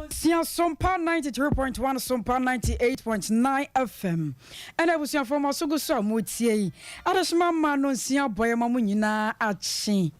Sia Sompa 93.1, Sompa 98.9 FM. Ɛna abusuafoɔ, mo aso gu so a motie yi. Adehyema mma no nsia bɔ yɛ ma mo nyinaa akye.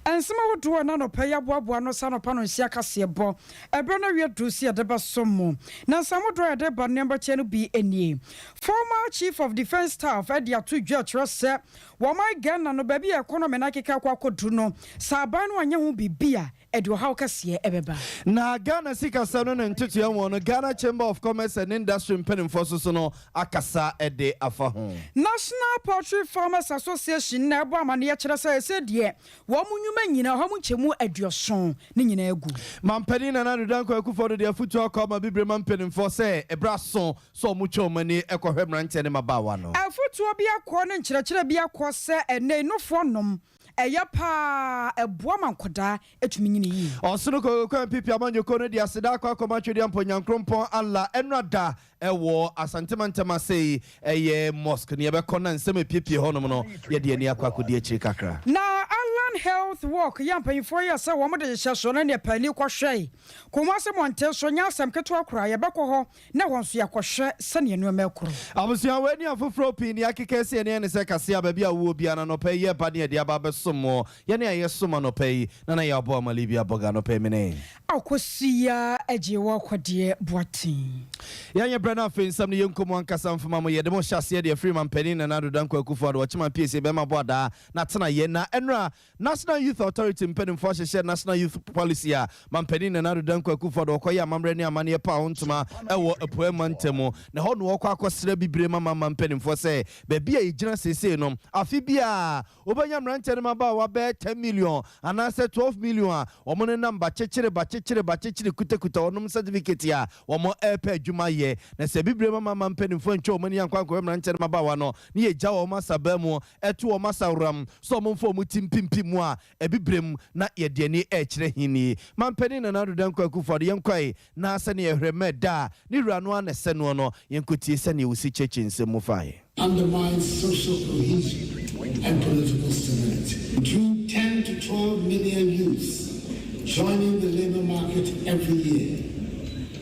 Nsɛm ahodoɔ na anɔpa yi aboaboa no sa anɔpa no nsia kaseɛ bɔ. Ɛberɛ no awie duru si yɛde bɛso mo. Na nsɛm ahodoɔ a yɛde ba nneɛma kyɛ no bi nie. Former Chief of Defence Staff ɛde ato dwa kyerɛ sɛ wɔman Ghana no, baabi a economy no akeka akɔ akɔduru no, sɛ aban no anyɛ ho biribi a, ɛde ɔhaw kɛseɛ ɛbɛba. Na Ghana sikasɛm no ne ntotoeɛ wɔ no, Ghana Chamber of Commerce and Industry mpanimfoɔ so so no akasa de afa ho. National Poultry Farmers Association na ɛbɔ amanneɛ kyerɛ sɛ ɛsɛ deɛ wɔn mo nnwuma nyinaa hɔ mo nkyɛmu 70 ne nyinaa gu. Mampanin Nana Addo Dankwa Akufo-Addo de afotuo akɔ ama bibire ma mpanimfoɔ sɛ ɛberɛ aso sɛ ɔmo twa ɔmo ani ɛkɔhwɛ mmeranteɛ ne mmabaawa no. Afotuo bi akɔ ne nkyerɛkyerɛ bi akɔ sɛ ɛnɛ nofoɔ nom ɛyɛ paa, ɛboa ma nkɔdaa ɛtumi nyini yie. Ɔsono Kɔkɔkɔ NPP amanyɔkuo no de aseda akɔ akɔma Twedeɛ Mponyankrompɔn Allah ɛnora da ɛwɔ Asantemantam ase yi, ɛyɛ mosque ne yɛbɛkɔ na nsɛm epiepie hɔnom no, yɛde ani akɔ akɔdi akyiri kakra. Na Alan Health Walk yɛ mpanyinfoɔ yɛ sɛ wɔn de hyehyɛ so no ne paani kɔhwɛe Kumase mmɔnten so, nyɛ asɛm ketewa koraa. Yɛbɛkɔ hɔ na wɔn nso yɛakɔhwɛ sɛnea nneɛma ɛkorɔ. Abusua, wei ne afoforɔ pii ne akeka si ɛne ɛne sɛ kase a baabi a wowɔ biara na anɔpa yi yɛba ne yɛde aba abɛsom mo. Yɛne a yɛsom anɔpa yi na na yɛabɔ amale bi abɔga anɔpa yi mene. Akɔsi agye wɔ kɔdeɛ Boaten. Yɛnyɛ berɛ no, afei nsɛm no yɛnkɔ mu ankasa mfoma mo. Yɛde mo hyɛ aseɛ deɛ firi mampanin Nana Addo Dankwa Akufo-Addo ɔkyema piesie bɛma bɔ adaa na tena yɛ. Na ɛnora National Youth Authority mpanimfoɔ ahyehyɛ National Youth Policy a mampanin Nana Addo Dankwa Akufo-Addo ɔkɔyɛ amammerɛ ne amanneɛ pa ho ntoma ɛwɔ Apueɛ mantam, na ɛhɔ no wɔkɔ akɔsrɛ bibire ma mama mpanimfoɔ sɛ baabi a yɛgyina seesei no, afe biaa wobɛnya mmeranteɛ no mmabaawa bɛyɛ 10 million anaasɛ 12 million a wɔn nenam bakyekyere bakyekyere bakyekyere kutakuta wɔnom certificate a wɔn ɛrepɛ adwuma yɛ. Na sɛ bibire ma mama mpanimfoɔ ntwa wɔn ani ankɔ ankɔhwɛ mmeranteɛ no mmabaawa no ne yɛgya wɔn asabaa mu ɛto wɔn asawram sɛ wɔn mfa wɔn ti mpimpim mu a, ɛbibire mu na yɛde ani ɛrekyerɛ hini. Mampanin Nana Addo Dankwa Akufo-Addo, yɛnkɔe na sɛnea yɛhwɛ mɛ da a ne wura no a na ɛsɛ noɔ no, yɛnkɔtie sɛnea wɔsi kyerɛkyerɛ nsɛm mu faeɛ. Undermines social cohesion and political stability. Between 10 to 12 million youths joining the labor market every year,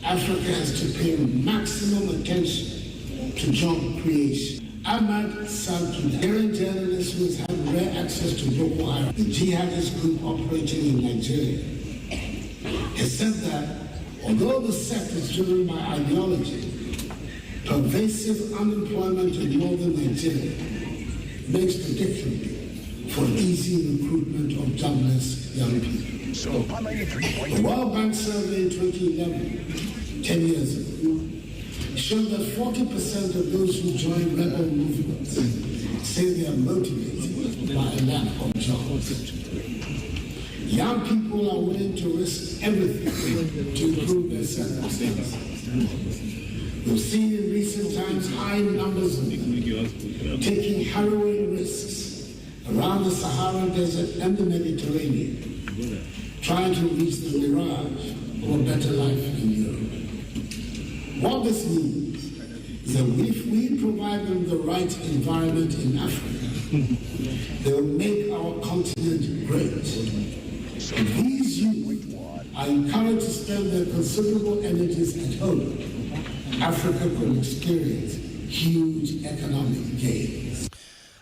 Africa has to pay maximum attention to job creation. Ahmad Salkida, Nigerian journalist who has had rare access to Boko Haram, the jihadist group operating in Nigeria, has said that although the sect is driven by ideology, pervasive unemployment in northern Nigeria makes predictably for easy recruitment of jobless young people. The World Bank survey in 2011, 10 years ago, showed that 40% of those who join rebel movements say they are motivated by a lack of jobs. Young people are willing to risk everything to improve their circumstances. We've seen in recent times high numbers of them taking harrowing risks around the Sahara Desert and the Mediterranean, trying to reach the mirage of a better life in Europe. What this means is that if we provide them the right environment in Africa, they will make our continent great. If these youth are encouraged to spend their considerable energies at home, Africa could experience huge economic gains.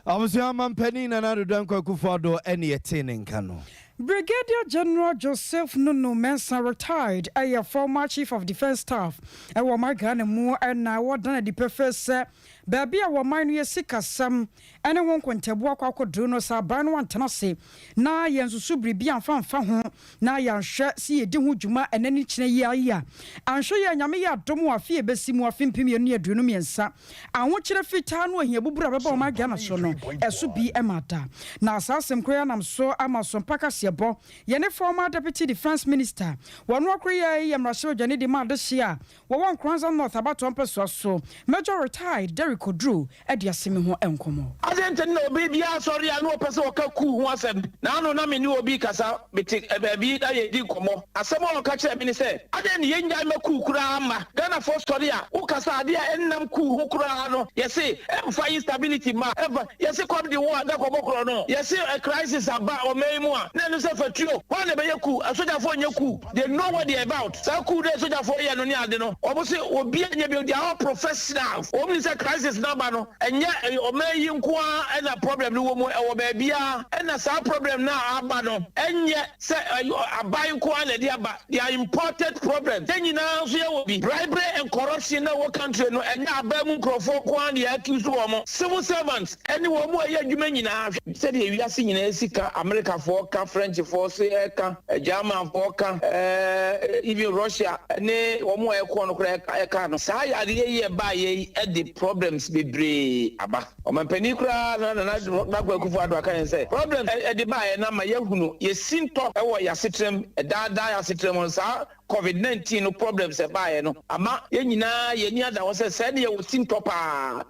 Abusua, mampanin Nana Addo Dankwa Akufo-Addo ɛne yɛtee ne nka no. Brigadier General Joseph Nunu Mensah, retired, ɛyɛ former Chief of Defence Staff ɛwɔ ɔman Ghana mu, ɛna wɔdan adi pɛfɛ sɛ baabi a wɔman no yɛ sikasɛm ɛne ho nkontabu akɔ akɔduru no, sɛ aban no antena ase na yɛnsusu biribi amfa ho na yɛanhwɛ sɛ yɛdi ho dwuma ɛnɛ ne kyerɛ yi ayi a, anhwɛ yɛ Nyame yɛ adom wɔ afe yɛbɛsi mu, afe 2023, ahokyerɛ fitaa no ahia buburu a bɛba ɔman Ghana so no ɛso bi ma da. Na saa asɛm koro yi anam so ama so mpa kaseɛbɔ yɛne former Deputy Defence Minister, wɔn akoro yɛ yɛ mmarahyɛbadwani de ma adehye a wɔwɔ Nkoranza North abatoɔ mpɛsoa so, Major retired Derek Derek Oduro de asɛm ho nkɔmmɔ. Adɛn nti na obi biara sɔre a na ɔpɛ sɛ ɔka coup ho asɛm? Naano na me ne obi rekasa, mete baabi na yɛredi nkɔmmɔ. Asɛm a ɔka kyerɛɛ me ne sɛ, Adɛn na yɛnnyae mma coup koraa mma? Ghanafoɔ sɔre a, wokasa adeɛ a ɛnnam coup ho koraa no, yɛse ɛmfa instability mma, ɛmfa, yɛse kɔm de wo a na kɔbɔ korɔno, yɛse crisis aba ɔman yi mu a, na ɛno sɛ fa tuo. Hwan na ɛbɛyɛ coup? Asogyafoɔ nyɛ coup. They know what they are about. Saa coup no a sogyafoɔ yɛ no ne ade no, wɔn se obiara nyɛ bio, they are all professionals. Wɔn nim sɛ crisis no aba no, ɛnyɛ ɔman yi nko ara na problem no wɔ mu, ɛwɔ baabiara. Ɛna saa problem no a aba no, ɛnyɛ sɛ aban nko ara na ɛde aba, they are imported problems. Yɛn nyinaa nso yɛwɔ bi. Bribery and corruption no a ɛwɔ country no, ɛnyɛ aban mu nkurɔfoɔ nko ara na yɛ accuse wɔn. Civil servants ɛne wɔn a ɛyɛ adwuma nyinaa. Hwɛ sɛdeɛ wiase nyinaa si ka, Amerikafoɔ ka, Frenchfoɔ se ɛka, Germanfoɔ ka, even Russia ne wɔn a ɛkɔɔ no koraa ɛka no. Saa yareɛ yi a ɛbaeɛ yi de problems bebree aba. Ɔmampanin koraa Nana Dankwa Akufo-Addo aka yɛn sɛ problems ɛde baeɛ no ama yɛahunu yɛn sintɔ wɔ yɛn asetenam, daa daa yɛn asetenam no saa Covid 19 no problems ɛbaeɛ no ama yɛn nyinaa yɛn ani ada hɔ sɛ sɛɛ ne yɛwɔ sintɔ paa.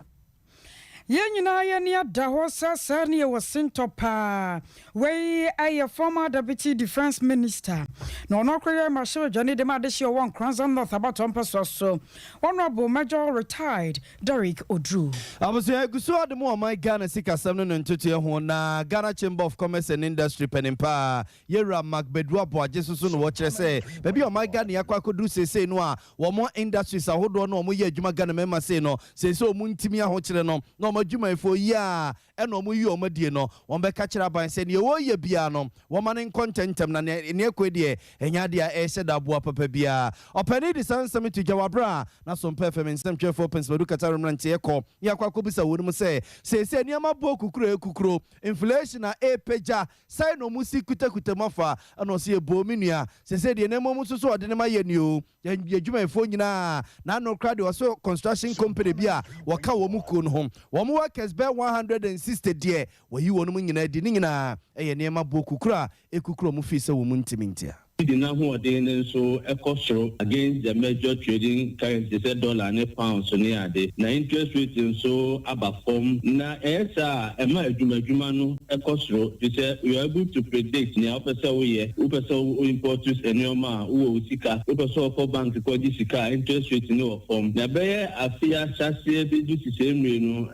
Yɛn nyinaa yɛn ani ada hɔ sɛ sɛɛ ne yɛwɔ sintɔ paa. Wei yɛ former Deputy Defence Minister na ɔno akɔyɛ mmarahyɛbadwani de ma adehye a ɔwɔ Nkoranza North abatoɔ mpɛsoa so, Honourable Major Retired Derrick Oduro. Abusua, egu so ade mu ɔman Ghana sikasɛm no ne ntotoeɛ ho na Ghana Chamber of Commerce and Industry panin paa, Yɛwura Mark Badu Aboagye so so na wɔkyerɛ sɛ baabi a ɔman Ghana yi akɔ akɔduru seesei no a wɔn industries ahodoɔ no a wɔyɛ adwuma Ghana mmarima sei no seesei wɔn ntumi ahokyere no na wɔn adwumayɛfoɔ yi a ɛna wɔn yi wɔn adie no wɔn bɛka kyerɛ aban sɛ neɛ wɔreyɛ biara no wɔma no nkɔ ntɛntɛm na neɛ neɛ ɛkɔ yi deɛ ɛnyɛ adeɛ a ɛrehyɛ da aboa papa biara. Ɔpanin de saa nsɛm yi to dwa wɔ aberɛ a na Sompa FM nsɛmtwerɛfoɔ Prince Badu Katare mmeranteɛ kɔ ne akɔ akɔbisa wɔn mu sɛ seesei nneɛma boɔ kukuro ɛkukuro, inflation a ɛrepagya Sɛn na ɔmo si kutakuta mu afa? Ɛna ɔse eboo me nua, sesei deɛ na mmom nso so ɔde ne ma yɛ ni oo, yɛn adwumayɛfoɔ nyinaa, n'ano koraa deɛ ɔse construction company bi a wɔka wɔn kuo no ho, wɔn workers bɛyɛ 160 deɛ wɔayi wɔnom nyinaa adi, ne nyinaa ɛyɛ nneɛma boɔ kukuru a ɛkukuru ɔmo fii sɛ wɔn ntimi ntia. Cedi n'ahoɔden no nso kɔ soro against the major trading currencies te sɛ dollar ne pounds ne ade, na interest rate nso aba fam. Na ɛyɛ saa a, ɛma adwumadwuma no kɔ soro efisɛ you are able to predict nea wopɛ sɛ woyɛ. Wopɛ sɛ wo import nneɛma a, wowɔ wo sika. Wopɛ sɛ wokɔ bank kɔgye sika a, interest rate no wɔ fam. Na ɛbɛyɛ afe ahyɛaseɛ bɛdu sesei mmere no,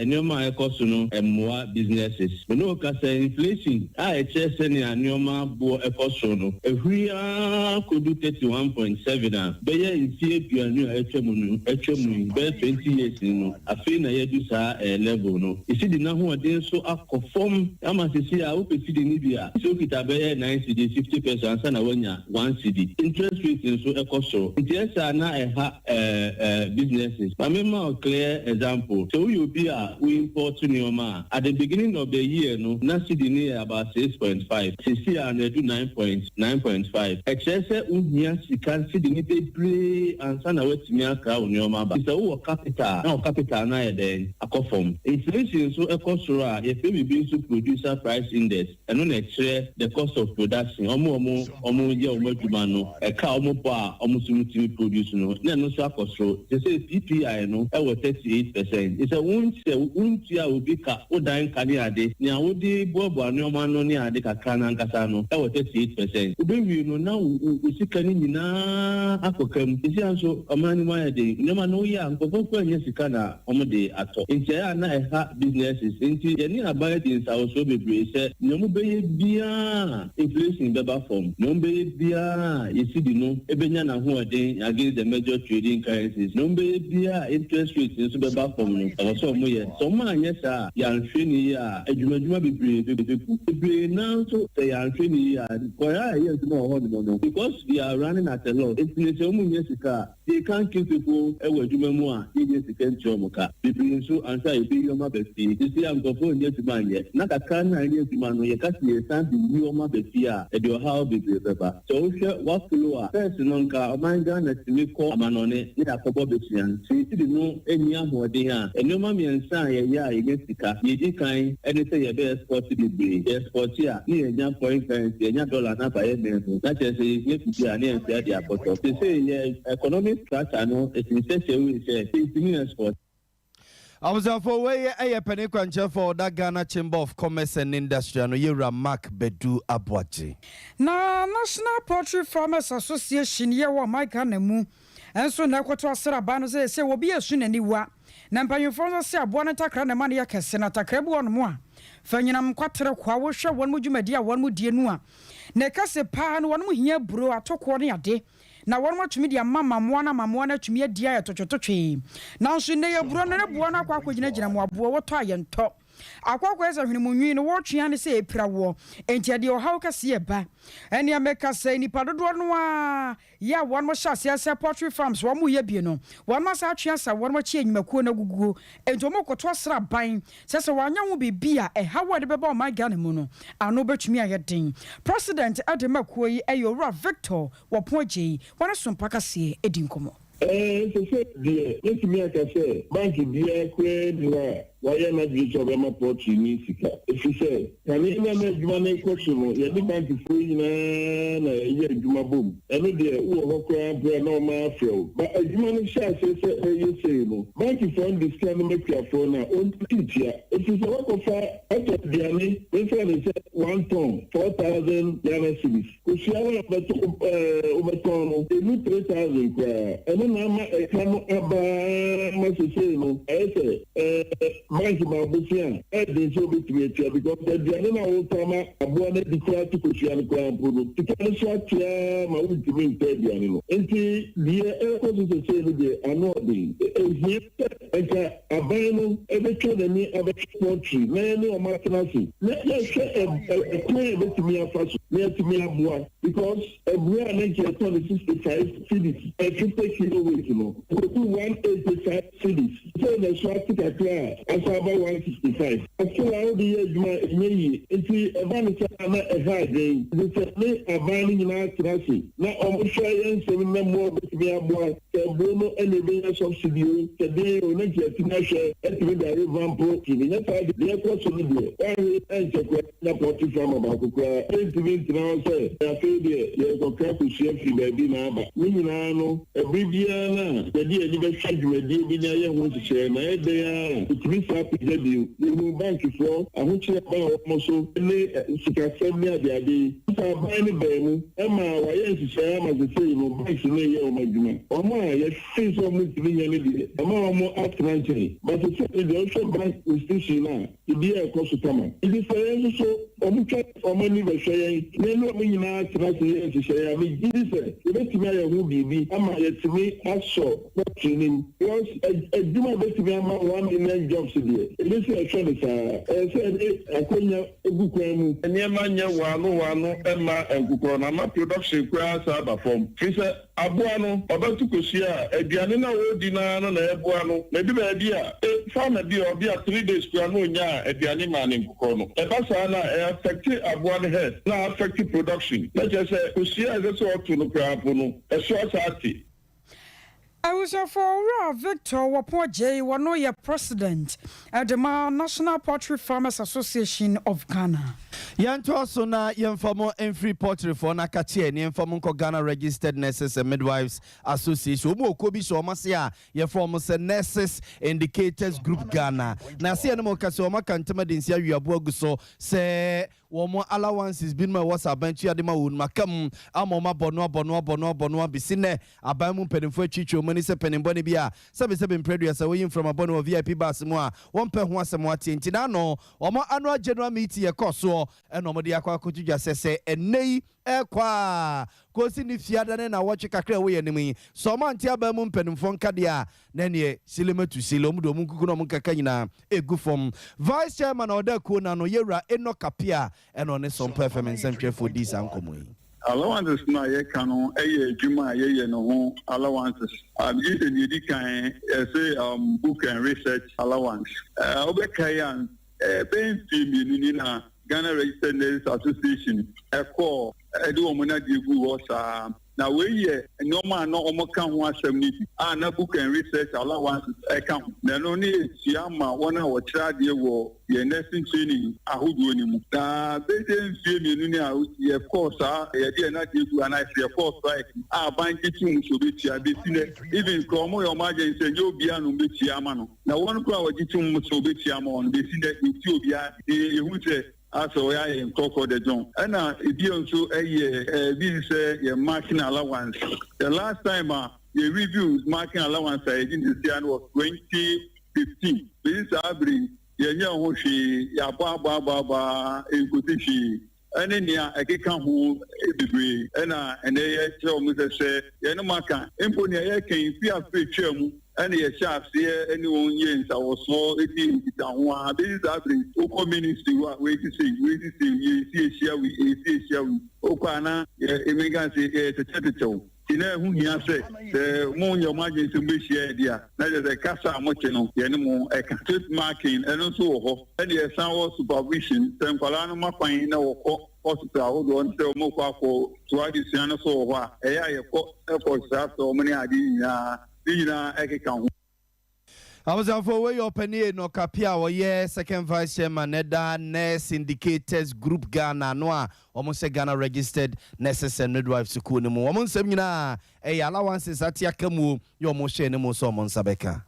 nneɛma a ɛkɔ so no mmoa businesses. Me ne wo kasa yi, inflation a ɛkyerɛ sɛnea nneɛma boɔ kɔ soro no, ahuri ara kɔdu 31.7 a bɛyɛ mfeɛ aduonu a atwa mu no, atwa mu yi, bɛyɛ 20 years ni no, afei na yɛadu saa eh, level no. Cedi no ahoɔden nso akɔ fam ama seesei a wopɛ cedi no bi a, sɛ wokita bɛyɛ 9 cedis, 50 pesewas ansa na woanya 1 cedi. Interest rate nso kɔ soro. Nti ɛsaa na ɛha eh eh businesses. Ma me ma wo clear example, sɛ woyɛ obi a wo import nneɛma a, at the beginning of the year no na cedi no yɛ about 6.5, seesei a no adu 9.9.5. Ɛkyerɛ sɛ wo hia sika cedi no bebree ansa na woatumi akra wo nneɛma aba. Nti sɛ wowɔ capital a, na wo capital no ayɛ dɛn? Akɔ fam. Inflation nso kɔ soro a, yɛfrɛ biribi nso producer price index. Ɛno na ɛkyerɛ the cost of production, wɔn a wɔn wɔyɛ wɔn adwuma no, ɛka a wɔbɔ a wɔn nso wɔtumi produce no, na ɛno nso akɔ soro. Seesei PPI no wɔ 38%. Nti sɛ wo sɛ wontua obi ka, wo dan ka ne ade, nea wode boaboa nneɛma ano ne ade kakra no ankasa no wɔ 38%. Wobɛwie no na wo wo sika no nyinaa akɔ ka mu. Seesei ara nso ɔman no mu ayɛ den, nneɛma no woyɛ a nkurɔfoɔ mpo annya sika na wɔde atɔ. Nti ɛyɛ a na ɛha businesses. Nti yɛne aban adi nsawosoɔ bebree sɛ nea wɔbɛyɛ biara inflation bɛba fam, nea wɔbɛyɛ biara yɛ cedi no bɛnya n'ahoɔden against the major trading currencies, nea wɔbɛyɛ biara interest rate nso bɛba fam no, ɛwɔ sɛ wɔyɛ. Sɛ wɔanyɛ saa a, yɛanhwɛ no yie a, adwumadwuma bebree bɛgu. Bebree no ara nso sɛ yɛanhwɛ no yie a, nkwadaa a ɛyɛ adwuma wɔ hɔnom no, because they are running at a loss, nti no sɛ wɔnnya sika a, They can't keep people wɔ adwuma mu a yɛnnya sika ntua wɔn ka. Bebree nso, ansa a yɛbɛyi wɔn aba fie. Seesei a nkurɔfoɔ nnya adwuma nyɛ, na kakra no a ɛnyɛ adwuma no, yɛka sɛ yɛresan de yi wɔn aba fie a, ɛde ɔhaw bebree bɛba. Sɛ wohwɛ w'afolo a, first no nka ɔman Ghana tumi kɔ amanɔne na yɛakɔbɔ bosea. Sɛ yɛn cedi no nni ahoɔden a, nneɛma mmiɛnsa a yɛyɛ a yɛnya sika, deɛ ɛdi kan ne sɛ yɛbɛ export bebree. Yɛ export a, ne yɛnya foreign currency, yɛnya dollar no aba yɛn man mu, na kyerɛ sɛ yɛhia biribi a, ne yɛntua de akɔtɔ. Seesei yɛn economic structure no is in such a way sɛ yɛntumi export. Abusuafo, wei yɛ panin kwankyerɛfoɔ a ɔda Ghana Chamber of Commerce and Industry ano, Yɛwura Mark Badu Aboagye. Na National Poultry Farmers Association yɛ wɔ ɔman Ghana mu nso na ɛkɔto asraban no sɛ sɛ obi esu n'aniwa na mpanyinfoɔ nso sɛ aboa no ntakra na ɛma no yɛ kɛse, na takra bi wɔ nom a fanyinam nkwatere kwa. Wohwɛ wɔn mu dwumadi a wɔn mu die no a, na ɛkɛse paa no, wɔn mu hia aburo, atokoɔ ne ade na wɔn atumi de ama mamoa no, amamoa no atumi adi ayɛ totwetotwe. Nanso nnɛ yɛ aburo no ne boɔ no akɔ akɔgyinagyina mu aboɔ wɔtɔ a yɛntɔ akɔ akɔyɛ sɛ hwene mu nwi no wɔretwea ne sɛ ɛpira woɔ, enti ɛdeɛ ɔhaw kɛseɛ ba. Ɛnea mɛka sɛ nipa dodoɔ no a yɛ a wɔn hyɛ aseɛ sɛ poultry farms wɔn yɛ bie no, wɔn asa atwe asa wɔn akyi enyumakuo no aguguo, enti wɔn kɔto asra ban sɛ wɔanya ho biribi a ɛhaw a ɛde bɛba ɔman Ghana mu no ano bɛtumi ayɛ den. President ɛde ma kuo yi ɛyɛ Owura Victor Wɔpɔn Agye yi, wɔn so mpa kaseɛ edi nkɔmɔ. Ɛɛ sɛ deɛ yɛtumi aka sɛ bank biara koraa ni hɔ a wayɛ n'adwene sɛ ɔbɛma poultry ni sika, ɛfiri sɛ kane na adwuma no kɔ so no, yɛde bankfoɔ nyinaa na ɛyɛ adwuma bom. Ɛno deɛ, wowɔ hɔ koraa mpo a na ɔma afrɛ wo ba. Adwuma no hyɛ aseɛ sɛ ɛyɛ sei no, bankfoɔ no de sika no makuafoɔ no a ɔntumi ntua, ɛfiri sɛ wakɔfa atɔ aduane, memfa ne sɛ 1 ton 4,000 Ghana cedis, kosua no a wobɛtɔ wobɛtɔn no ɛnu 3,000 koraa. Ɛno na ama ɛka no abaa ma sesei no ɛyɛ sɛ bank baabo fi a ɛden sɛ wobɛtumi atua, because aduane no a wotɔ ama aboa no adi koraa te kosua no koraa mpo no, sika no so atea ma wontumi ntɔ aduane no. Nti deɛ ɛrekɔ so sesei no deɛ, ano ɔden. Ɛhia sɛ nka aban no ɛbɛtwa n'ani abɛhwɛ poultry na yɛne ɔmo atena ase na yɛhwɛ ɛkwan a yɛbɛtumi afa so na yɛtumi aboa, because aburo a ne nkyɛn ɛtɔ no 65 cedis, 50 kilo weight no, kotu 185 cedis sɛ na ɛso ate kakra a asa aba 165. Afei a wode yɛ adwuma a ɛnyɛ yie, nti ɛba ne sɛ na ɛha adwen nti sɛ ne aban no nyinaa tena ase na ɔmohwɛ yɛn nsɛm na mmoa bɛtumi aboa sɛ aburo no ɛna ɛbɛnya subsidy o, sɛ den o, na nti atumi ahwɛ atumi de arevamp tumi. Nyɛ saa deɛ, ɛkɔ so no deɛ, wɔahwe ɛnkyɛ koraa na poultry farmer baako koraa ɛntumi ntena hɔ sɛ afei deɛ yɛrekɔkra kosua firi baabi na aba. Ne nyinaa no, ɛbere biara no a yɛde ani bɛhwɛ dwumadie bi ne ayɛ ho nhyehyɛeɛ na ɛyɛ dɛn a ɛtumi saa pagya bio. Yɛhu bankfoɔ ahokyerɛ ba a wɔn so ne sikasɛm ne adeade yi sɛ aban no bɛn mu ɛma wɔayɛ nhyehyɛeɛ ama sesei no banks no yɛ wɔn adwuma. Wɔn a yɛfii sɛ wɔn ntumi nyɛ no deɛ, ɛma wɔn atena nkyɛn ba. Sesei no deɛ, wohwɛ bank institution no a, biribiara ɛkɔ so kama. Nti sɛ yɛn nso so wɔn twa wɔn ani bɛhwɛ yɛn na ɛne wɔn nyinaa tena ase yɛ nhyehyɛeɛ a, megye di sɛ yɛbɛtumi ayɛ ho biribi ama yɛtumi asɔ poultry nim, because adwuma bɛtumi ama 1 million jobs deɛ, ebi sɛ ɛhwɛ no saa, ɛyɛ sɛ ɛde akonnwa egu kwan mu. Nneɛma nyɛ waano waano ɛma nkokɔ na ama production koraa saa aba fam, firi sɛ aboa no ɔbɛto kosua a, aduane no a wɔredi naa no na ɛboa no. Na ebi baabi a farmer bi a ɔbi a 3 days koraa na onya aduane maa ne nkokɔ no, ɛba saa na ɛ affect aboa no health na affect production, na kyerɛ sɛ kosua a ɛsɛ sɛ ɔto no koraa po no, ɛso asa ate. Awusafo, Owura Victor Wɔpɔn Gyei, wɔno yɛ president ɛde ma National Poultry Farmers Association of Ghana. Yɛntoa so na yɛmfa mo mfiri poultryfoɔ no akakyeɛ ne yɛmfa mo nkɔ Ghana Registered Nurses and Midwives Association. Wɔn okuo bi hyɛ wɔn ase a yɛfrɛ wɔn sɛ Nurses Indicators Group Ghana, na aseɛ no mo ka sɛ wɔn aka ntɛm de nsi awiaboa gu so sɛ wɔn allowances binom a ɛwɔ sɛ aban tua de ma wɔn mu aka mu ama wɔn abɔ no abɔ no abɔ no abɔ no abɛsi nnɛ. Aban mu mpanimfoɔ atwitwi wɔn ani sɛ panimbɔne bi a sɛbesɛbe mprɛduasa wɔyi mframa bɔne wɔ VIP bus mu a wɔmpɛ ho asɛm ateɛ. Nti n'ano wɔn annual general meeting ɛkɔ soɔ ɛna wɔde akɔ akɔto dwa sɛ ɛnnɛ yi ɛkɔ a kɔsi ne fiada ne na wɔtwe kakra a ɛwɔ yɛn anim yi sɛ ɔmo ante aban mu mpanimfoɔ nka deɛ a, na neɛ silematu sile ɔmo de ɔmo nkuku na ɔmo nkaka nyinaa egu fam. Vice chairman a ɔda kuo n'ano, yɛwura Enoch Kapia, ɛna ɔne Sɔmpa FM nsɛmtwerɛfoɔ dii saa nkɔmmɔ yi. Allowances no a yɛka no yɛ adwuma a yɛyɛ no ho allowances. Gye sɛ deɛ ɛdi kan yɛsɛ book and research allowance. Wobɛkae a, bɛyɛ mfie 2 ni na Ghana Registered Nurses Association ɛkɔɔ ɛde wɔn nadeɛ gu hɔ saa. Na wei yɛ nneɛma a na wɔka ho asɛm no bi a na Book and Research Allowances ka ho. Na ɛno ne yɛtua ma wɔn a wɔkyerɛ adeɛ wɔ yɛn nursing training ahodoɔ no mu. Na bɛyɛ mfeɛ mmienu ni a yɛkɔɔ saa, yɛde yɛn adeɛ gu anaa yɛkɔɔ strike a aban gye toom sɛ ɔbɛtua. Bɛsi nnɛ, even koraa wɔyɛ wɔn adwene sɛ ɛnyɛ obiara na wɔbɛtua ama no. Na wɔn koraa a wɔgye tom sɛ wɔbɛtua ama wɔn no, bɛsi nnɛ yɛnte obiara nne. Yɛhu sɛ asɛ wɔyɛ ayɛ nkorɔkorɔ de dwon. Ɛna ebio nso ɛyɛ ebi ne sɛ yɛn marking allowance. The last time a yɛ review marking allowance a yɛgye no sesia no wɔ 2015. Bɛsi saa bere yi, yɛnyɛɛ ho hwee, yɛabɔ abɔ abɔ abɔ ara ɛnkɔsi hwee. Ɛne nea ɛkeka ho bebree. Ɛna ɛnnɛ yɛkyerɛ wɔn sɛ sɛ yɛne mo aka, mpo nea yɛreka yi, fi afe a etwaa mu na yɛhyɛɛ aseɛ ne wɔn yɛɛ nsawɔsoɔ dii nkitaho ara bɛsi saa bere yi. Wokɔ ministry hɔ a, wei te sei, wei te sei, yɛresi ahyia wei, yɛresi ahyia wei. Wokɔ a na yɛ, menka sɛ yɛretetɛtetɛw. Nti na ɛho hia sɛ, sɛ monyɛ mo adwene sɛ mobɛhyia yɛn de a, na kyerɛ sɛ kasa a mote no, yɛne mo ka. Tape marking, ɛno nso wɔ hɔ. Ɛnna yɛsan wɔ supervision, sɛ nkwadaa no ma kwan na wɔkɔ hospital ahodoɔ no sɛ wɔrekɔ akɔtoa adesua no so wɔ hɔ a, ɛyɛ a yɛkɔ kɔsrasra wɔn ne adeɛ nyinaa. Ne nyinaa ɛkeka ho. Abusuafo, wei yɛ ɔpanin Enoch Appiah a ɔyɛ Second Vice Chairman ɛda Nurse Indicators Group Ghana ano a wɔhyɛ Ghana Registered Nurses and Midwives kuo no mu. Wɔn nsɛm nyinaa ɛyɛ allowances ate aka muo yɛ wɔn hyɛɛ no mu sɛ wɔn nsa bɛka.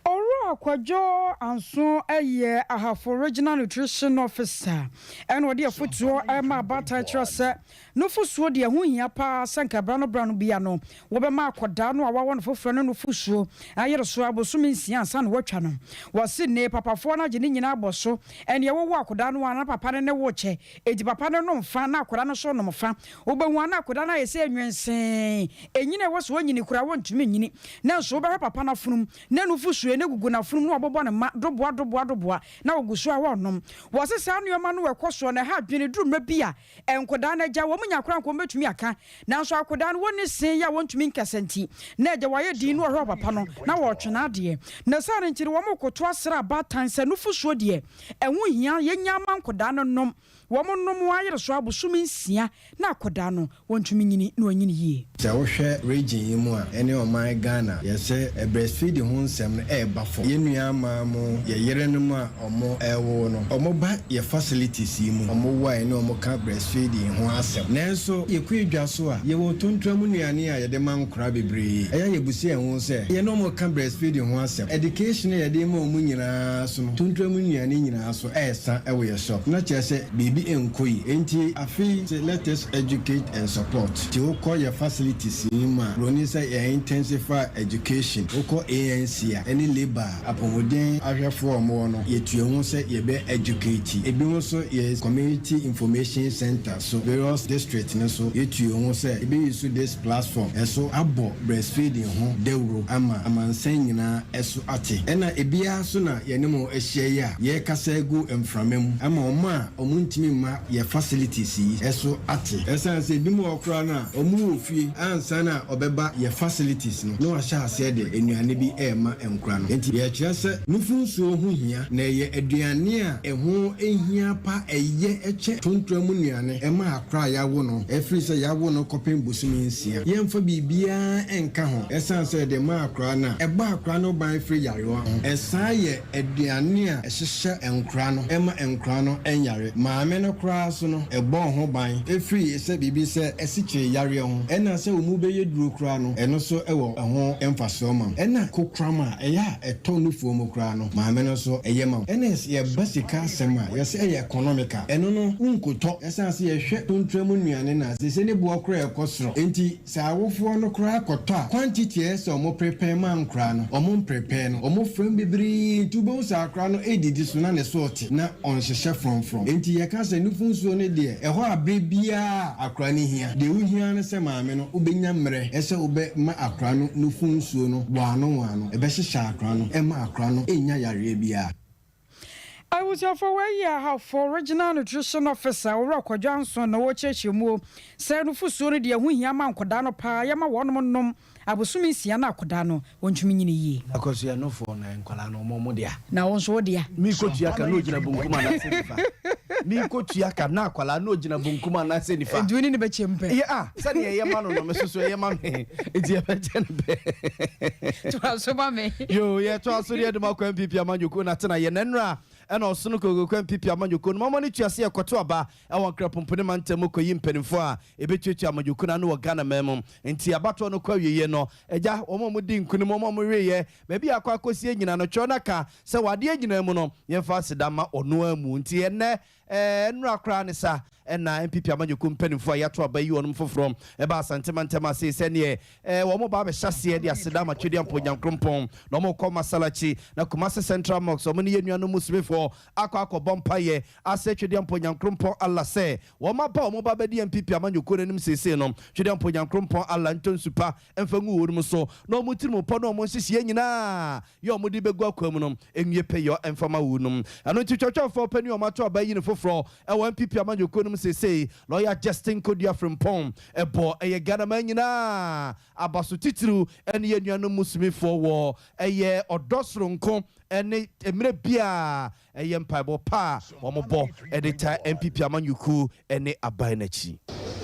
Owura Kwadwo Anso yɛ Ahafo Regional Nutrition Officer ɛna ɔde afotuo rema abaatan kyerɛ sɛ Nufosuo deɛ ɛho hia paa sɛ nka berɛ ano berɛ ano biara no wɔbɛma akɔdaa no a wɔawɔ no foforɔ no nufosuo ayere so ara bosome nsia ansa na wɔatwa no. Wɔse nnee papafoɔ no agye ne nyinaa abɔ so, ɛnneɛ wowo akɔdaa no ara na papa no ne wo kyɛ, enti papa no nom fa na akɔdaa no nso nom fa. Wobɛhu a na akɔdaa no ayɛ sɛ nwensee, ɛnyini a ɛwɔ sɛ ɔnyini koraa ɔntumi nyini. Nanso wobɛhwɛ papa no afonom na nufosuo no gugu n'afonom na wɔbobɔ no ma doboa doboa doboa na ɔgu so a ɔrenom. Wɔse saa nnoɔma no ɛkɔ soɔ no ɛha adwene duru mmerɛ bi a Nkwadaa no agya, wɔn nya koraa nka wɔbɛtumi aka, nanso akwadaa no wɔnni se yɛ a wɔntumi nkasa nti, na agya wayɛ din na ɔhwɛ ɔpapa no na wɔretwe n'adeɛ. Na saa no nti no wɔrekoto asrɛ abaatan sɛ nufosuo deɛ ɛho hia yɛnya ma nkwadaa no nom, wɔn nom ayere so abosome nsia na akwadaa no wɔntumi nyini na wɔnyini yie. Sɛ wohwɛ region yi mu a, ɛne ɔman Ghana, yɛsɛ breastfeeding ho nsɛm no ɛreba fam. Yɛn nua mmaa mo, yɛ yerenom a ɔmo ɛrewo no, ɔmo ba yɛ facilities yi mu, ɔmo wo a yɛne ɔmo ka breastfeeding ho asɛm. Nanso yɛkɔ edwa so a, yɛwɔ tontoa mu nnuane a yɛde ma nkora bebree. Ɛyɛ a yɛbusa yɛn ho sɛ, yɛne ɔmo ka breastfeeding ho asɛm? Education a yɛde ma ɔmo nyinaa so no, tontoa mu nnuane nyinaa so ɛresa wɔ yɛ shop. Na kyerɛ sɛ biribi nkɔ yie. Enti afei sɛ let us educate and support. Nti wokɔ yɛ facilities yi mu a, broni sɛ yɛ intensify education. Wokɔ ANC a, ɛne labour a, apɔmuden ahwɛfoɔ a wɔwɔ no, yɛtua ho sɛ yɛbɛ educate. Ebinom nso yɛ community information centre so, various district no so, yɛtua ho sɛ yɛbɛ use this platform ɛso abɔ breastfeeding ho dawuro ama amansan nyinaa ɛso ate. Ɛna ebiara nso na yɛne mo ahyia yi a, yɛrekasa agu mframa mu ama wɔn a wɔntumi mma yɛ facilities yi so ate. Ɛsiane sɛ ebinom wɔ hɔ koraa no a, wɔwɔ fie ansa na wɔbɛba yɛ facilities no na wɔahyɛ aseɛ de nnuane bi rema nkora no. Enti yɛrekyerɛ sɛ nufu nsuo ho hia na ɛyɛ aduane a ɛho hia pa, ɛyɛ kyɛ tontoa mu nnuane ma akora a yɛawo no ɛfiri sɛ yɛawo no kɔpem bosome nsia. Yɛmfa biribiara nka ho ɛsiane sɛ yɛde ma akora no a, ɛbɔ akora no ban firi yarewa ho. Ɛsan yɛ aduane a ɛhyehyɛ nkora no ɛma nkora no nyare. Maame no koraa so no, ɛbɔ ho ban firi sɛ biribi sɛ asikyire yareɛ ho. Ɛna sɛ wo mu bɛyɛ duro koraa no, ɛno nso wɔ ɛho mfasoɔ ma wo. Ɛna kokoram a ɛyɛ a ɛtɔ nufoɔ mu koraa no, maame no nso ɛyɛ ma wo. Ɛna yɛba sika asɛm a, yɛse ɛyɛ economical. Ɛno no, wonkotɔ. Ɛsiane sɛ yɛhwɛ tontra mu nnuane no a, seesei ne boɔ koraa ɛkɔ soro. Enti Sɛ awofoɔ no koraa kɔtɔ a, quantity a ɛsɛ sɛ wɔn prepare ma nkoraa no, wɔn mprepare no. Wɔn fra mu bebree nti wobɛhu sɛ akoraa no redidi so na ne so rete na ɔnhyehyɛ frɔmfrɔm. Enti yɛka sɛ nufu nsuo no deɛ, ɛhɔ a berɛ biara a akoraa no hia. Deɛ wohia ara ne sɛ maame no wobɛnya mmerɛ sɛ wobɛma akoraa no nufu nsuo no waano waano. Ɛbɛhyehyɛ akoraa no, ɛmma akoraa no nnya yareɛ biara. Abusuafo wei yɛ Ahafo Regional Nutrition Officer Owura Kwadwo Anson na ɔrekyerɛkyerɛ mu sɛ nufosuo no deɛ ɛho hia ma nkwadaa no paa yɛma wɔnom nom abosome nsia na akwadaa no ɔntumi nyini yie. Akosua no foɔ na nkwadaa no ɔmo ɔmo dea. Na wo nso wo dea. Me kɔ tua ka na ogyina bonkum anaa sɛ nifa. Merekɔtua ka na akwadaa na ɔgyina bonkum anaasɛ nifa. Nti wo ne no bɛkyɛ mu pɛ? Yɛ ah, sɛdeɛ ɛyɛ ma no no, me soso ɛyɛ ma me. Nti yɛbɛkyɛ no pɛ. Toa so ma me. Yo, yɛtoa so deɛ de ma kɔ NPP amanyɔkuo no atena yɛn nnora ɛna ɔsono kokooko NPP amanyɔkuo no mama no tua sɛ yɛkɔto aba ɛwɔ Nkrapompone mantam mu kɔyi mpanimfoɔ a ɛbɛtuatua amanyɔkuo no ano wɔ Ghana man mu. Nti abatoɔ no kɔ awieɛ no, agya, wɔn a wɔdi nkunim, wɔn a wɔweeɛ, baabi a akɔ akɔsie nyina no, twerɛ no aka Sɛ wɔ adeɛ nyinaa mu no, yɛmfa aseda mma ɔno ara mu. Nti ɛnnɛ, ɛɛ, nnora koraa ne sa ɛna NPP amanyɔkuo mpanimfoɔ a yɛato aba yi wɔnom foforɔ ɛba Asante mantam ase sɛdeɛ ɛɛ wɔn ba abɛhyɛ aseɛ de aseda ama Twedeampo Nyankoropɔn na wɔn rekɔ Masalachi na Kumasi Central Mosque wɔn ne yɛn nuanom Muslimifoɔ akɔ akɔbɔ mpaeɛ asrɛ Twedeampo Nyankoropɔn Allah sɛ wɔn aba a wɔn ba abɛdi NPP amanyɔkuo no anim seesei no Twedeampo Nyankoropɔn Allah ntɔ nsu pa mfa ngu wɔnom so na wɔn tirimupɔ ne wɔn nhyehyeɛ nyinaa yɛ a wɔde bɛgu akwaa mu no nwie pɛyɔ mfa ma wo nom. Ɛno nti twɔtwɔfoɔ panin a wɔato aba ayi no foforɔ wɔ NPP amanyɔkuo no mu seesei, Lɔya Justin Kodua Frimpong bɔ ɛyɛ Ghanaman nyinaa abaso titiriw ne yɛn nuanom Muslimifoɔ wɔ ɛyɛ ɔdɔ soronko ne mmerɛ biara Ɛyɛ mpaebɔ pa a wɔbɔ de taa NPP amanyɔkuo ne aban no akyi.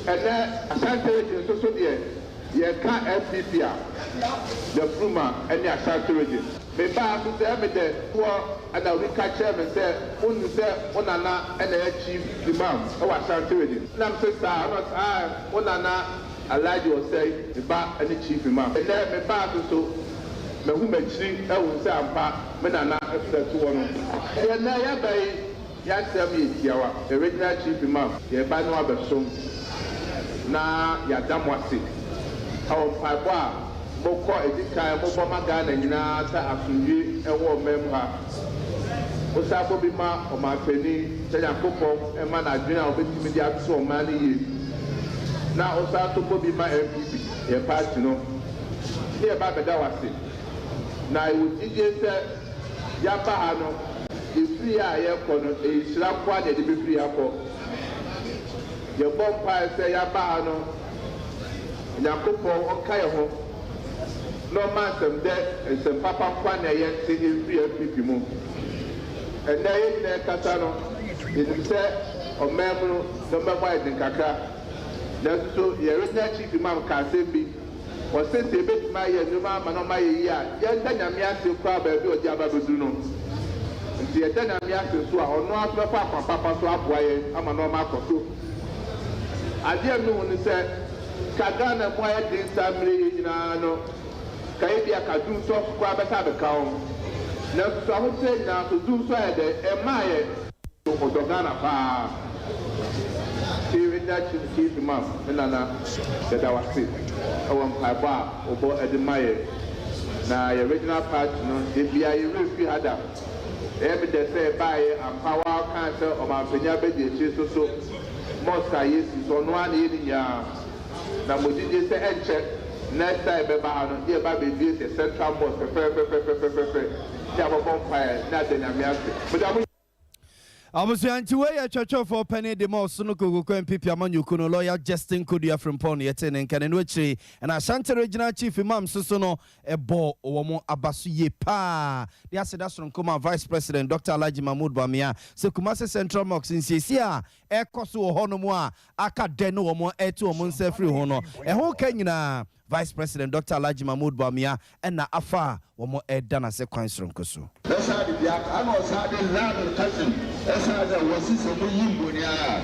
Ɛnɛ Ashanti region nso so deɛ yɛka NPP a, Nafuruma ne Ashanti region. Me baa so sɛ ɛme dɛ toɔ ɛna obi ka kyerɛɛ me sɛ wonim sɛ wo nana na ɛyɛ chief imam wɔ Ashanti region. Ɛna me se saa? Ɛna ɔse ae wo nana Alhaji Osei ne ba ne chief imam. Ɛnɛ me baa so so mahu m'akyiri ahu sɛ ampa me nana frɛ to hɔ no. Deɛ nnɛ yɛba yi y'asɛm yɛ tiawa, the regional chief imam, yɛreba ne wo abɛsom na yɛada mo ase wɔ mpaebɔ a mokɔ ɛdi kan mobɔ ma Ghana nyinaa sɛ asomdwie wɔ ɔman mu ha. Mosan bɔ bi ma ɔmanpanin sɛ Nyankopɔn mma no adwene a ɔbɛtumi de ato ɔman no yie na wosan nso bɔ bi ma NPP, yɛn party no, ne yɛba abɛda wo ase. Na yɛwɔ gyidie sɛ yɛaba ha no, yɛfiri ha a yɛrekɔ no, ɛyɛ nhyira nko ara na yɛde bɛfiri ha kɔ. Yɛbɔ mpaeɛ sɛ yɛaba ha no, Onyankopɔn ɔnka yɛn ho na ɔmma nsɛmdɛ, nsɛm papa nko ara na yɛnte mfiri NPP mu. Ɛnnɛ yɛn nyinaa rekasa no, yɛnim sɛ ɔman mu no nneɛma mu ayɛ den kakra. Nanso so yɛn Regional Chief Imam kaa asɛm bi. Ɔse sɛ yɛbɛtumi ayɛ nnoɔma ama no ɔma ayɛ yie a, yɛnda Nyame ase koraa baabi a ɔde aba abɛduru no. Nti yɛda Nyame ase nso a, ɔno ara nso bɛfa akwan papa so aboa yɛn ama nnoɔma akɔ so. Adeɛ a mehu ne sɛ, ka Ghana mu ayɛ den saa mmerɛ yi nyinaa no, ka ebia ka dumsɔ koraa bɛsa abɛka ho. Nanso so ahokyerɛ nyinaa so, dumsɔ ayɛ dɛn? Ɛmmaeɛ. Ɔdɔ Ghana paa. Chief Nda Chief Chief Imam me nana yɛda wase wɔ mpaebɔ a wobɔ de ma yɛn na yɛ regional party no dabia yɛ werɛ mfiri ha da ɛyɛ me dɛ sɛ yɛbaeɛ ampa waa kaa sɛ ɔmanpanin abɛdi akyire so so mosque a yɛsi so ɔno ara na ɛyɛ ne nyinaa na mo gyidie sɛ ɛnkyɛ next time yɛbɛba ha no ne yɛba abɛbie sɛ central mosque fɛfɛɛfɛfɛfɛfɛ ne abɔbɔ mpaeɛ ne ada Nyame ase meda mo Abusua nti wei yɛ twɛtwɛfoɔ panin de ma ɔsono Kokoku NPP amanyɔkuo no lawyer Justin Kodua Frimpong no yɛtee ne nka na ɛno akyire ɛna Ashanti Regional Chief Imam nso so no bɔɔ wɔn aba so yie paa de aseda sononko maa Vice President Doctor Alhaji Mahmood Bawumia sɛ Kumasi Central Mosque nsiesie a ɛrekɔ so wɔ hɔnom a aka dɛ ne wɔn reto wɔn nsa afiri ho no ɛho ka nyinaa Vice President Dɔkta Alhaji Mahmood Bawumia na afa a wɔreda no ase kwan soronko so. Ɛsan de bi aka ɛna ɔsan de Lamb cousin ɛsan sɛ wɔse sɛ mo yi mboni a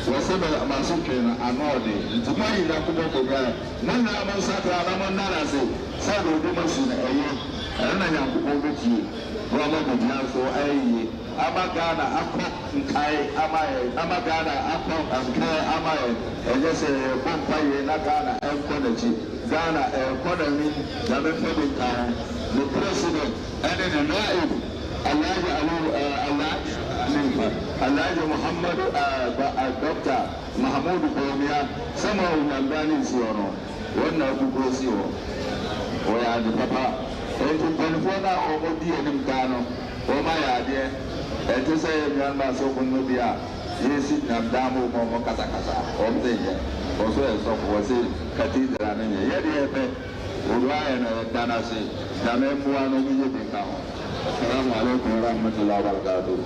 wɔse me masotwe no ano ɔden nti mo ayi Nyankopɔn boni a mo nyinaa mo nsakra na mo nna no ase sɛ deɛ ɔde mo asi no ɛyɛ ɛno na Nyankopɔn bɛtie na wama biribiara nso ayɛ yie ama Ghana akɔ nkae ama yɛn ama Ghana akɔ nkae ama yɛn ɛnyɛ sɛ yɛbɔ mpaeɛ na Ghana ɛnkɔ n'akyi Ghana ɛrekɔ n'anim Nyame mfa bi nka ho ne president ɛne ne naib Alhaji Aliyu eh Alhaji Hanifa Alhaji Muhammadu eh ba eh Doctor Mahamudu Bawumia sɛ mo a Onyame ne nsi hɔ no wɔn na agugu asi hɔ wɔyɛ ade papa enti mpaninfoɔ no a wɔn di anim kan no wɔn ayɛ adeɛ Ɛnte sɛ yɛn nuanom asɔfo no mu bi a yesi gyinamdan ma wɔn a wɔkasakasa a wɔse nyɛ, wɔn nso yɛ sɔfo, wɔse cathedral no nyɛ. Yɛ deɛ yɛpɛ, Owura ayɛ no yɛda no ase, Nyame mmoa no ɔmo nyɛ bi nka ho. Assalamu alaikum warahmatullahi wabarakatuh.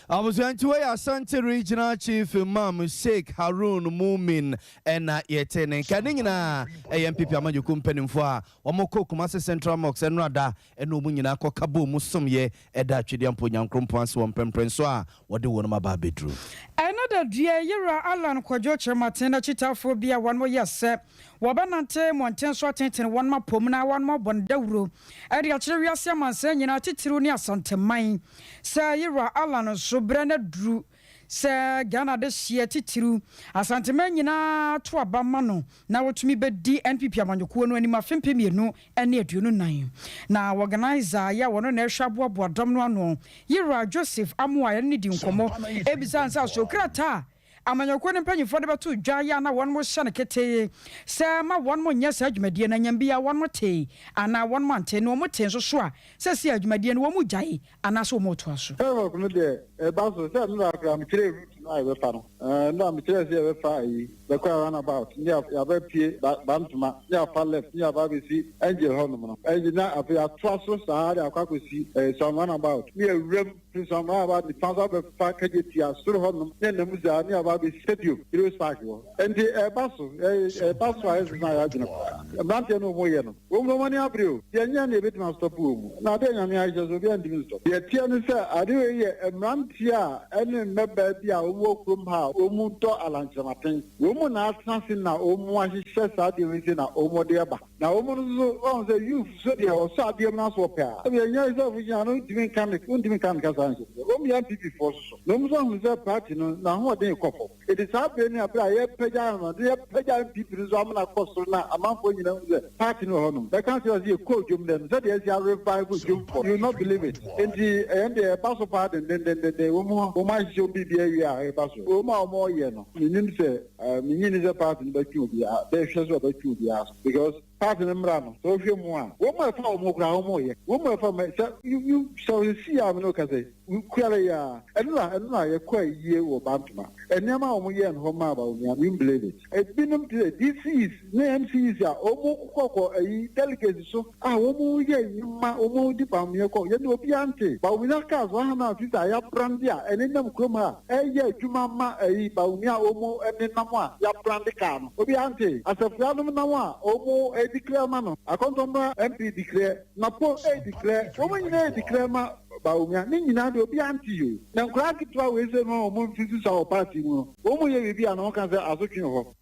Abusua nti wei yɛ Ashanti Regional Chief Imam Sheikh Harun Mumin ɛna yɛte ne nka. Ne nyinaa ɛyɛ NPP amanyɔkuo mpanimfoɔ a wɔn kɔ Kumasi Central Mosque ɛnora da ɛne wɔn nyinaa kɔ ka bɔɔ mu somyɛ ɛda Twedeampo Nyankoropɔn ase wɔ mprɛmprɛnsoɔ a wɔde wɔnom aba abɛduru. Ɛno da dua Yewura Allan Kwadwo Kyerematen n'akyitaafoɔ bi a wɔn yɛ sɛ wɔbɛnante mmɔnten so atenetene wɔn apom na wɔn abɔ no dawuro de akyerɛ wiase amansan nyinaa titiriw ne Asanteman sɛ Yewura Allan nso berɛ no aduru sɛ Ghana adehyeɛ titiriw Asanteman nyinaa to aba ma no na ɔtumi bɛdi NPP amanyɔkuo no anim afe 2024. Na wɔganaiza yɛ a wɔno na ɛhwɛ aboaboa dɔm no ano, Yewura Joseph Amoah yɛne no dii nkɔmmɔ bisaa no sɛ aso krataa a amanyɔkuo no mpanyinfoɔ de bɛto dwa yɛ a na wɔnom hyɛ no ketee sɛ ma wɔnom nyɛ saa dwumadie no anyam biara wɔnom tee anaa wɔnom ante na wɔn tee nso so a sɛsei a dwumadie no wɔn gyae anaasɛ wɔn retoa so. Airwalk no deɛ ɛba so sɛ nnora koraa mekyerɛɛ route no a yɛbɛfa no nnora mekyerɛɛ sɛ yɛbɛfa ayi bɛkɔ round about ne yɛaba pie Bantama ne yɛafa left ne yɛaba abɛsi Angel hɔnom no Angel na afei yɛatoa so saa de akɔ akɔsi Suam round about ne yɛawura mu firi Suam round about nifa so abɛfa Kejetia soro hɔnom ne yɛnam saa ne yɛaba abɛsi Stadium Heroes Park hɔ. Enti ɛba so, ɛba so a ɛsesa yɛn adwene koraa. Mmeranteɛ no wɔn yɛ no, wɔn mu wɔn ani abere o. Deɛ nyɛ na yɛbɛtumi astɔpo wɔn mu. Na adeɛ Nyame ahyɛ so obiara ntumi nstɔpo. Deɛ ɛteɛ ne sɛ ade wei yɛ mmeranteɛ a ɛne mmɛbaa bi a wɔn wɔ kurom ha a wɔn dɔ alankyerɛmaten. Wɔn mu na atena ase na wɔn ahyehyɛ saa adeɛ wei sei na wɔn de ɛba. Na wɔn no nso wɔahu sɛ youth so deɛ ɔsɔ adeɛ mu na so ɔpɛ a, ɛbi ɛnyɛ sɛ ɔfo no ntumi nka ne wontumi nka ne kasa nhyɛ. Wɔn yɛ NPP foɔ soso. Na wɔn nso ahunu sɛ party no n'ahoɔden rekɔ fam. Enti saa bere no a bere a yɛrepagya no no, yɛpagya NPP no nso amena kɔ soro na amanfoɔ nyinaa hu sɛ party no wɔ hɔnom. Bɛka kyerɛ sɛ yɛkɔɔ dwom dɛ no, sɛdeɛ asi arevive dwomfoɔ no, you will not believe it. Enti ɛyɛn deɛ ɛba so paa dendendenden. Wɔn wɔn ahyehyɛ wɔn biribi awie a ɛba so. Wɔn a wɔreyɛ no, mennim sɛ, mennye nni sɛ party no bɛtwe obiara, bɛhwɛ sɛ wɔbɛtwe obiara so because party no mmra no, sɛ wohwɛ mu a, wɔn a ɛfa wɔn ho koraa wɔreyɛ. Wɔn a ɛfa wɔn, sɛ you, you, sɛ wɔsi a me ne wo kasa yi, Kuare yi ara, ɛno na ɛno na yɛkɔ ayie wɔ Bantama. Nneɛma a wɔyɛɛ no hɔ maa Bawumia no, you won't believe it. Ebinom te sɛ DCs ne MCs a wɔkokɔkɔ ayi delegates so a wɔyɛ nnwuma, wɔdi Bawumia kɔ. Yɛn de obiara nte. Bawumia cars 150 a yɛabrande a ɛnenam kurom ha a ɛreyɛ adwuma ma ayi Bawumia a wɔnenam a yɛabrande car no, obiara nte. Asafua nom nam a wɔdeclare ma no, Akɔntɔmmra MP declare, Napo declare, wɔn nyinaa declare ma Bawumia, ne nyinaa deɛ obiara nte yi o. Na nkwadaa nketewa wei sei no a wɔn mfe susua wɔ party mu no, wɔn yɛ biribi a na wɔka sɛ asotwe wɔ hɔ.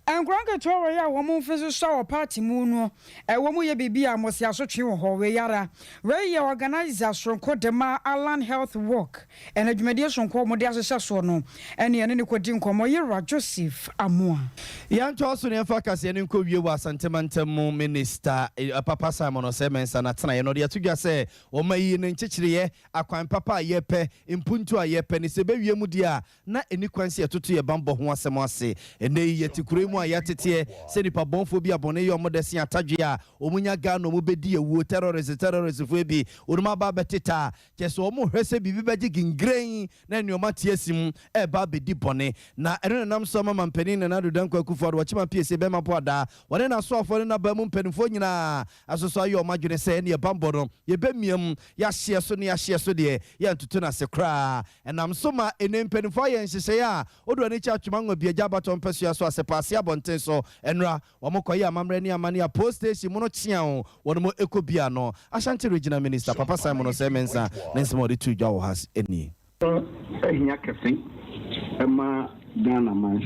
Nkwadaa nketewa wei a wɔn mfe susua wɔ party mu no, wɔn yɛ biribi a wɔse asotwe wɔ hɔ. Wei ara, wei yɛ organiser soronko de ma Allan Health Walk Ɛna dwumadie sononko a wɔde ahyehyɛ soɔ no ɛne yɛne no kɔdi nkɔmmɔ, Yerah Joseph Amoah. Yɛntoa so na yɛmfa kaseɛ no nkɔ wie wɔ Asante mantam mu Minista Papa Simon Osei Mensah n'atenaeɛ no ɔde ato dwa sɛ wɔma yi ne nkyekyereɛ, akwan papa a yɛpɛ, mpuntuo a yɛpɛ ne sɛ ɛbɛwie mu deɛ a na ɛnni kwan sɛ yɛtoto yɛn bammɔ ho asɛm ase. Ɛnnɛ yi yɛte kuro yi mu a yɛateteɛ sɛ nnipa bɔnfoɔ bi a bɔne yɛ wɔn dɛ sen atadwe a wɔnya Ghana wɔbɛdi awuo, terrorist terroristfoɔ bi wɔnom aba abɛteta Kyerɛ sɛ wɔhwɛ sɛ biribi bɛgye gingirɛn na nneɛma te asi mu reba abɛdi bɔne. Na ɛno na ɛnam so ama Mampanin Nana Addo Dankwa Akufo-Addo, Ɔkyema Piesie Bɛrima Boadaa, wɔne n'asoafoɔ ne n'aban mu mpanimfoɔ nyinaa asosɔ ayɛ wɔn adwene sɛ ɛnneɛ bammɔ no yɛbɛmia mu, yɛahyeɛ so ne yɛahyeɛ so deɛ yɛntoto no ase koraa. Ɛnam so ma ɛnnɛ mpanimfoɔ ayɛ nhyehyɛeɛ a wode w'ani kyɛ Atwema Nwabiagya abatoɔ mpasua so Asepaase abɔnten so nnora Wɔn kɔ yɛ amammerɛ ne amanneɛ a post station mu no kyea o wɔn mo ɛkɔ bi ano. Ashanti Regional Minister Papa Simon Osei Mensah ne nsɛm a ɔde too dwa wɔ ha nie. Ho hia kɛse ma Ghana man.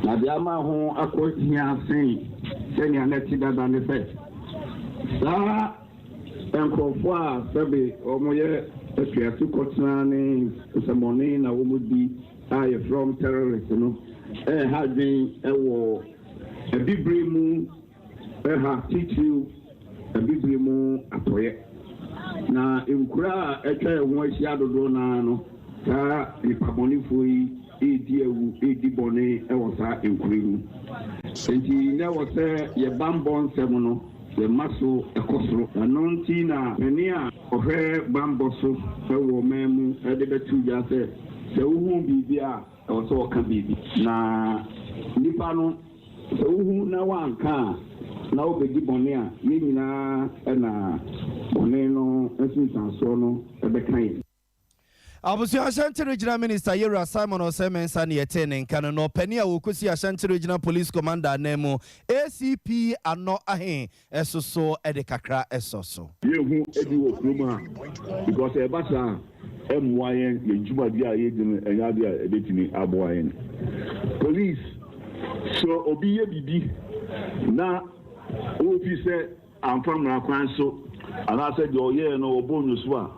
Na deɛ ama ho akɔ hia sen sɛnea na ɛte dada ne sɛ, saa nkurɔfoɔ a sɛbe wɔyɛ atuate kɔtena ne nsɛmmɔne na wɔdi a yɛfrɛ wɔn terrorist no reha adwene wɔ Abibire mu ha, titiriw Abibire mu Atɔeɛ. Na nkuro a atwa yɛn ho ahyia dodoɔ no ara no, saa nnipabɔnefoɔ yi redi awu, redi bɔne wɔ saa nkuro yi mu. Enti na ɛwɔ sɛ yɛn bammɔ nsɛm no, yɛma so kɔ soro. Ɛno nti na panin a ɔhwɛ bammɔ so wɔ ɔman mu de bɛto dwa sɛ, sɛ wohu biribi a, ɛwɔ sɛ wɔka biribi. Na nnipa no, sɛ wohu na wɔanka a, na wobedi bɔne a, yɛn nyinaa na bɔne no nsunsuansoɔ no bɛka yɛn. Abusua Ashanti Regional Minister Yewura Simon Osei Mensah ne yɛtee ne nka no na ɔpanin a wɔkɔsi Ashanti Regional Police Commander ananmu, ACP Anɔ Ahe so so de kakra sɔ so. Yɛnhu ebi wɔ kurom ha because ɛba saa a ɛmmoa yɛn, yɛn dwumadi a yɛdi no ɛnyɛ adeɛ a ɛbɛtumi aboa yɛn. Police, sɛ obi yɛ biribi na wofi sɛ amfa mmara kwan so anaasɛ deɛ ɔyɛɛ no wɔbɔɔ no asu a,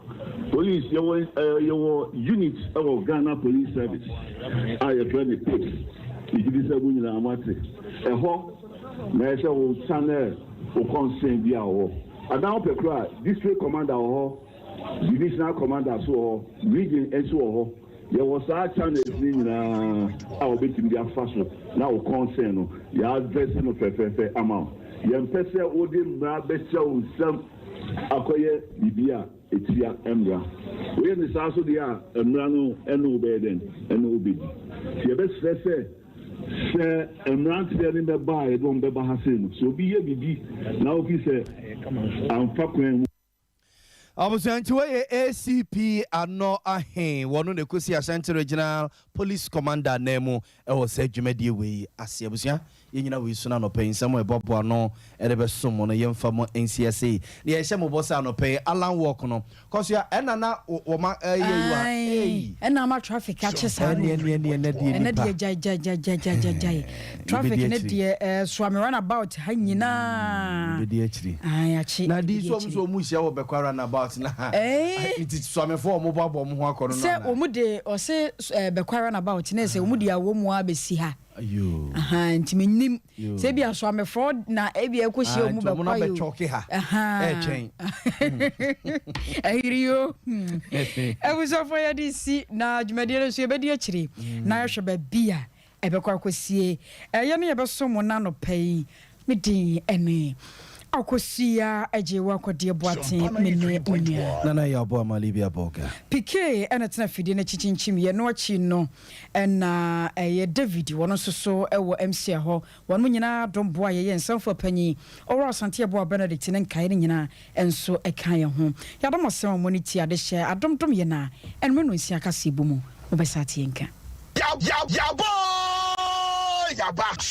police yɛwɔ eh, yɛwɔ unit wɔ Ghana Police Service a yɛfrɛ no PIPS. Megye di sɛ mo nyinaa moate. Ɛhɔ na ɛsɛ wo channel wo concern bi a wɔ. Adan wopɛ koraa a, district commander wɔ hɔ, divisional commander nso wɔ hɔ, region nso wɔ hɔ. Yɛwɔ saa channels no nyinaa a wɔbɛtumi de afa so na wo concern no yɛ address no fɛfɛɛfɛ ama wo. Yɛmpɛ sɛ wode mmara bɛhyɛ wo nsam akɔyɛ biribi a ɛtia mmara. Woyɛ no saa nso deɛ a, mmara no ne wo bɛyɛ dɛn? Ɛne wo bɛdi. Nti yɛbɛsrɛ sɛ, sɛ mmeranteɛ no bɛba a yɛde wɔn bɛba ha sei no, sɛ obi yɛ biribi na wofi sɛ amfa kwan mu, Abusua nti wei yɛ ACP Anɔ Ahe, wɔno na ɛkɔsi Ashanti Regional Police Commander ananmu wɔ saa dwumadie wei ase. Abusua, yɛnyina wei so na anɔpa yi nsɛm a ɛboaboa ano de bɛsom mo no yɛmfa mo nsi ase yi. Na yɛhyɛ mo bɔ sɛ anɔpa yi Alan Walk no, kɔ so a ɛna na wɔma ɛyɛ yi wa, Ae, ei. ɛna ama traffic akye saa no. Ɛne ɛne ɛne ɛnɛ deɛ Ɛnɛ nipa. deɛ gyae gyae gyae gyae gyae gyae gyae. Traffic Yɛbɛdi ne akyiri. deɛ ɛɛ Suame runabout ha nyinaa. Yɛbɛdi akyiri. Ae akye. Na di Yɛbɛdi so ɔmo akyiri. so ɔmo hyia wɔ Bɛkwa runabout na. Ɛɛ. Nti Suamefoɔ ɔmo boaboa ɔmo ho akɔ no no Sɛ anaa? ɔmo de ɔse ɛɛ Bɛkwa runabout na ɛsɛ ɔmo de awɔ mu abɛsi ha. Ayoo. Ahaa nti mennim. Yoo. Sɛ ebia Suamefoɔ na ebia ɛkɔ hyia Ah, ɔmo nti ɔmo na Bɛkwa yi o. bɛkyɔke ha. Ahaa. Ɛɛtwɛn. Ayiri o. Abusuafoɔ yɛde si na dwumadie no nso yɛbɛdi akyire na yɛahwɛ baabi a ɛbɛkɔ akɔsie. Ɛyɛ ne yɛbɛso mo no anɔpa yi. Me din ne Akosua Agyewa Kɔdeɛ Boateng, me ne me nua. Nana Yaw Boamah Libya Bolga. Piquet na ɛtena afidie no akyi kyinkyim yɛ. Ɛno akyi no na ɛyɛ David, wɔn nso so wɔ MCA hɔ. Wɔnom nyinaa dom boa yɛyɛ nsɛmfua panyin Owura Asante Yeboah Benedict ne nkaeɛ no nyinaa nso ka yɛn ho. Yɛadom ɔsɛm a mo ani tie adehyɛ adom dom yɛn a ɛnumere nonsia kaseɛbɔ mu mobɛsa ate yɛn nka. Yaboo! Yaba!